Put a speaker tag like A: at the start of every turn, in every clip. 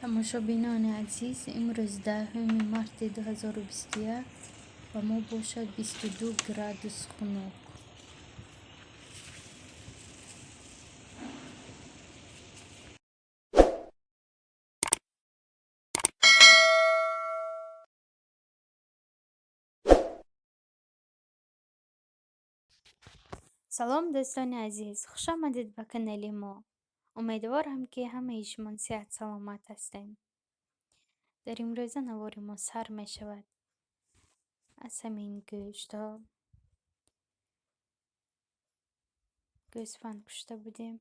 A: Тамошобинони азиз, имрӯз 10 марти 2021 ба мо бошад 22 градус хунук. Салом, дӯстони азиз, хушомадед ба канали мо. Умедворам, ки ҳамаи шумо сиҳат саломат ҳастем. Дар имрӯза навори мо сар мешавад аз ҳамин гӯштҳо. Гӯсфанд кушта будем.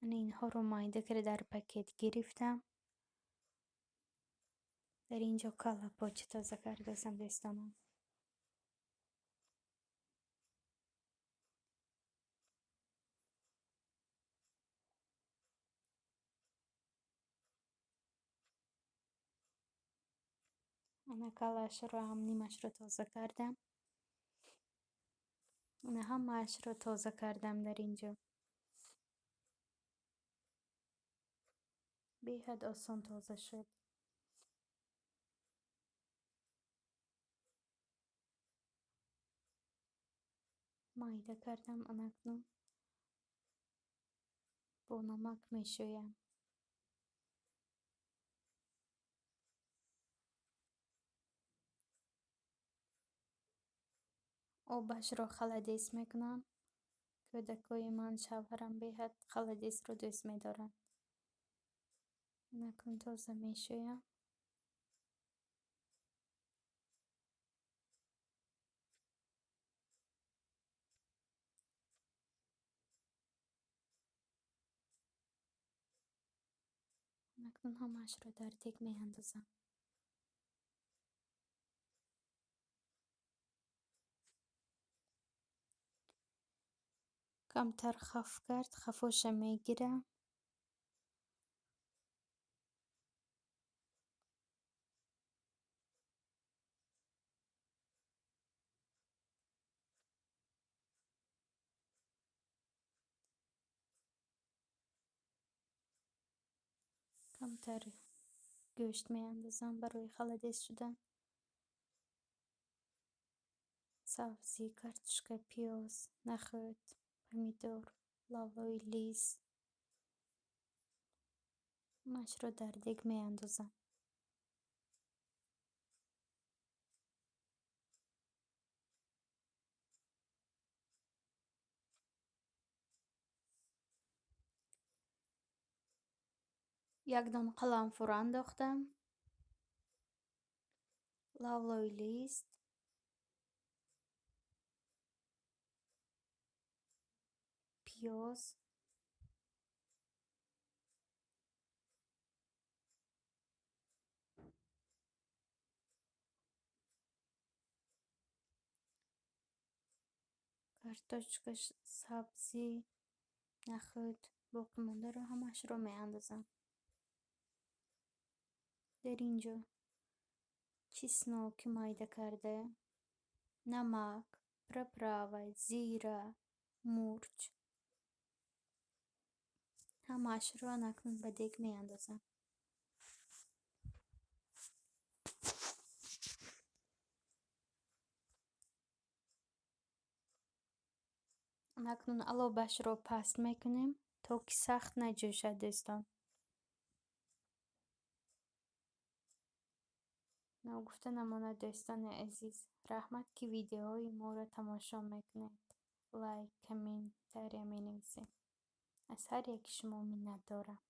A: Ана инҳоро майда карда дар пакет гирифтам. Дар ин ҷо калла поча тоза кардасам, дӯстонам. Ана каллаашро ҳам нимашро тоза кардам. Ана ҳамаашро тоза кардам дар ин ҷо. Беҳад осон тоза шуд. Майда кардам, анакнун бо намак мешӯям. Обашро халадес мекунам. Кӯдакҳои ман, шавҳарам беҳад халадесро дӯст медоранд. Анакнун тоза мешӯям. Анакнун ҳамаашро дар дег меандозам. Камтар хаф кард, хафоша мегирам. Камтар гӯшт меандозам барои халадес шудан. Сабзӣ, картошка, пиёз, нахӯд, помидор, лавлои лис. Ҳамаашро дар дег меандозам. Як дон қаламфур андохтам. Лавлои лист. Пиёз. Картошка, сабзӣ, нахӯд, боқимондаро ҳамаашро меандозам. Дар ин ҷо чесноки майда карда, намак, приправа, зира, мурч. Ҳамаашро анакнун ба дег меандозам. Анакнун алобашро паст мекунем, то ки сахт наҷӯшад, дӯстон. Ногуфта намонад, дӯстони азиз, раҳмат, ки видеоҳои моро тамошо мекунед. Лайк, комментария менависед. Аз ҳар яки шумо миннатдорам.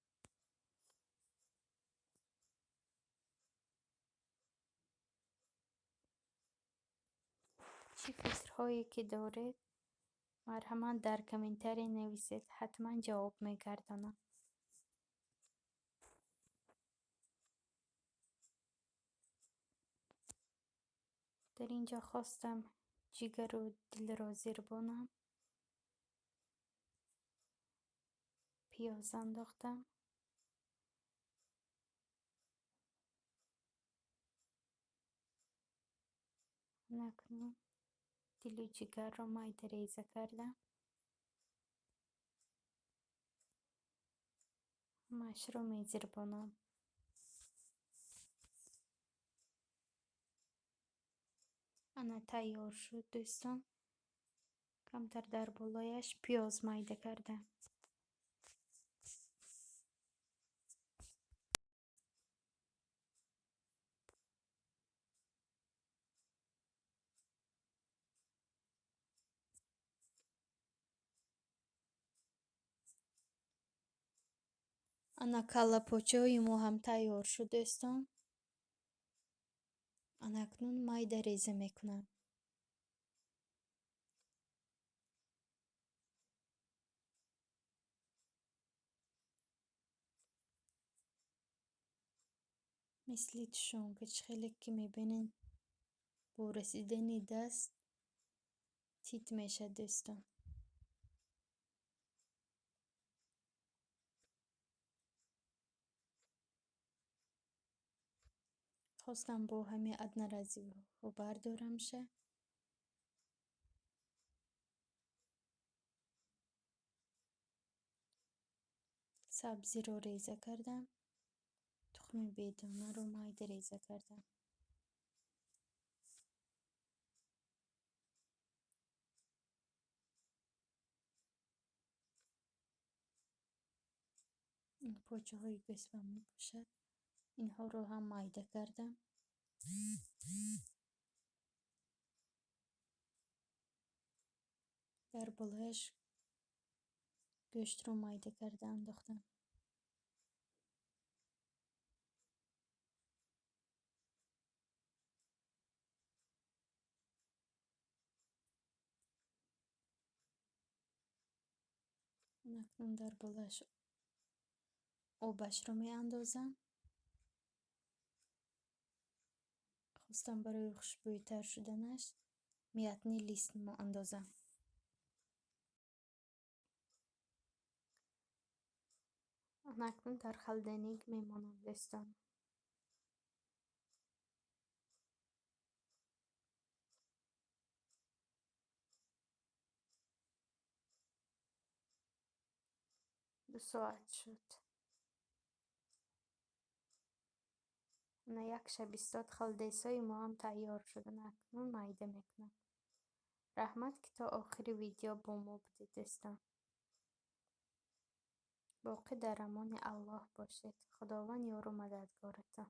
A: Чӣ фикрҳое ки доред, марҳамат дар комментария нависед, ҳатман ҷавоб мегардонам. Дар ин ҷо хостам ҷигару дилро зирбонам. Пиёз андохтам. Анакнун дилу ҷигарро майда реза кардам. Ҳамаашро мезирбонам. Ана тайёр шуд, дӯстон. Камтар дар болояш пиёз майда кардам. Ана каллапочаҳои мо ҳам тайёр шуд, дӯстон. Ана акнун майда реза мекунам. Мисли тушёнка, чӣ хеле ки мебинед, бо расидани даст тит мешавад, дӯстон. Хостам бо ҳамин одноразовыйҳо бардорамша. Сабзиро реза кардам. Тухми бедонаро майда реза кардам. Ин почаҳои гӯсфанд мебошад. Инҳоро ҳам майда кардам. Дар болояш гӯштро майда карда андохтам. Акнун дар болояш обашро меандозам. Хостам барои хушбӯйтар шуданаш мятный лист андозам. Акнун дар холодильник мемонам, дӯстон. 2 соат шуд. Ана як шаб истод, холодецҳои мо ҳам тайёр шуданд. Акнун майда мекунам. Раҳмат, ки то охири видео бо мо будед, дӯстон. Боқӣ дар амони Аллоҳ бошед. Худованд ёру мададгоратон.